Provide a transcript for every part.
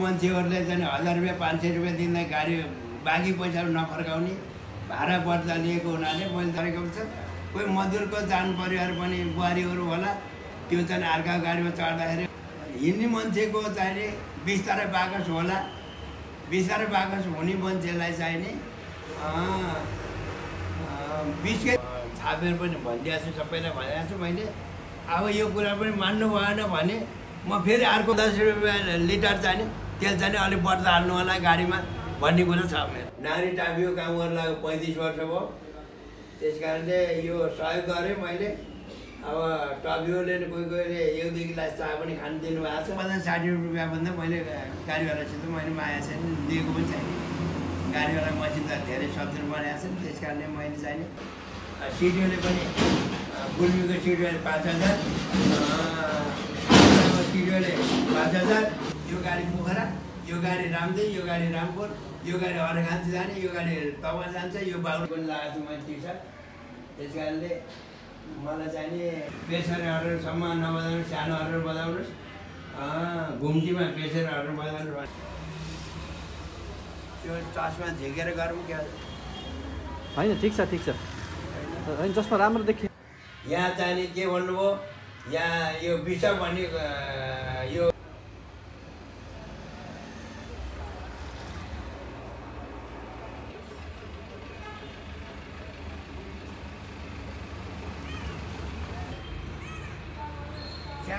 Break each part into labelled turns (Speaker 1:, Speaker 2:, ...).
Speaker 1: मान्छेहरूले चाहिँ 1000 रुपियाँ 500 रुपियाँ दिँदा गाडी बाँकी पैसाहरू नफर्काउने भाडा पर्दा लिएको हुनाले मैले गरेको हुन्छ। कोही मजदुरको जानु परिवार पनि बुहारीहरू होला, त्यो चाहिँ अर्का गाडीमा चढ्दाखेरि हिँड्ने मान्छेको चाहिने बिस्तारै बाकस होला। बिस्तारै बाकस हुने मान्छेलाई चाहिने बिचकै छापेर पनि भनिदिएको छु, सबैलाई भनिदिएको छु मैले। अब यो कुरा पनि मान्नु भएन भने म फेरि अर्को 10 रुपियाँ लिटर चाहिने तेल चाहिँ अलिक बढ्दा हाल्नु होला गाडीमा भन्ने कुरा छ मेरो। नानी टाफियो काम गर्न लाग्यो 35 वर्ष भयो, त्यस कारणले यो सहयोग गरेँ मैले। अब टबियोले कोहीले 1-2 गिलास चिया पनि खानु दिनुभएको छ। 50-60 रुपियाँभन्दा मैले गाडीवालासित मैले माया छैन, दिएको पनि छैन। गाडीवाला मसित धेरै शत्रु बनाएको छ, त्यस कारणले मैले चाहिने सिडिओले पनि गुल्मीको सिडिओले 5000, सिडिओले 5000। यो गाडी पोखरा, यो गाडी रामदेव, यो गाडी रामपुर, यो गाडी अर्घान्ती जाने, यो गाडी तमा जान्छ। यो बाहुन पनि लगाएको छु मैले टी-सर्ट। त्यस कारणले मलाई चाहिने प्रेसर अर्डरसम्म नबजाउनुहोस्, सानो अर्डर बजाउनुहोस्, घुम्तीमा प्रेसर अर्डर बजाउनुहोस्। त्यो चस्मा झिकेर गरौँ क्या
Speaker 2: होइन? ठिक छ ठिक छ, होइन चस्मा राम्रो देखियो।
Speaker 1: यहाँ चाहिने के भन्नुभयो, यहाँ यो विषय भन्ने यो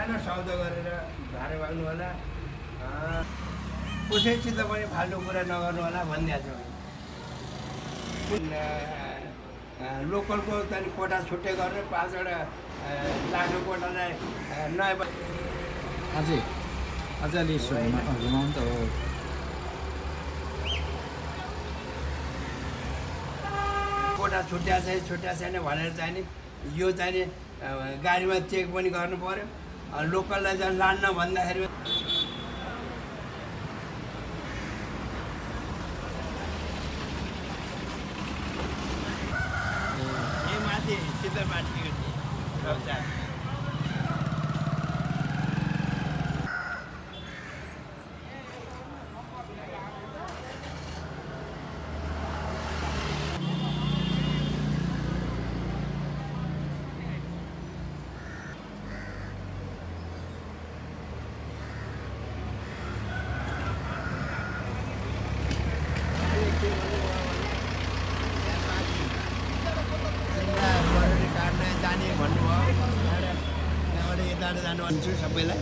Speaker 1: सानो सौदा गरेर भाडा माग्नु होला, कसैसित पनि फाल्टु कुरा नगर्नु होला भनिदिएको छु। लोकलको चाहिँ कोटा छुट्टै गरेर 5वटा लाखको कोटालाई नयाँ
Speaker 2: अझै अलि घुमाउनु त हो।
Speaker 1: कोटा छुट्या छैन भनेर चाहिने यो चाहिने गाडीमा चेक पनि गर्नु पर्यो। लोकललाई चाहिँ लान्न भन्दाखेरि यो माथि सिधा बाँडिएको थिएँ। भन्छु सबैलाई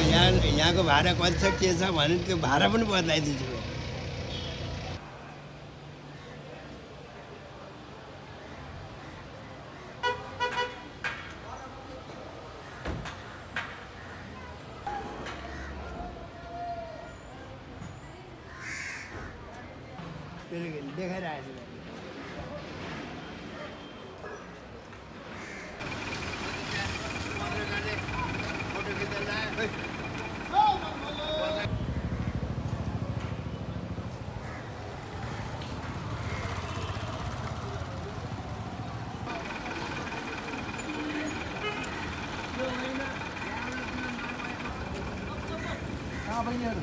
Speaker 1: यहाँको भाडा कति छ के छ भने त्यो भाडा पनि बदलाइदिन्छु। देखाइरहेको छु।
Speaker 2: बहिनीहरू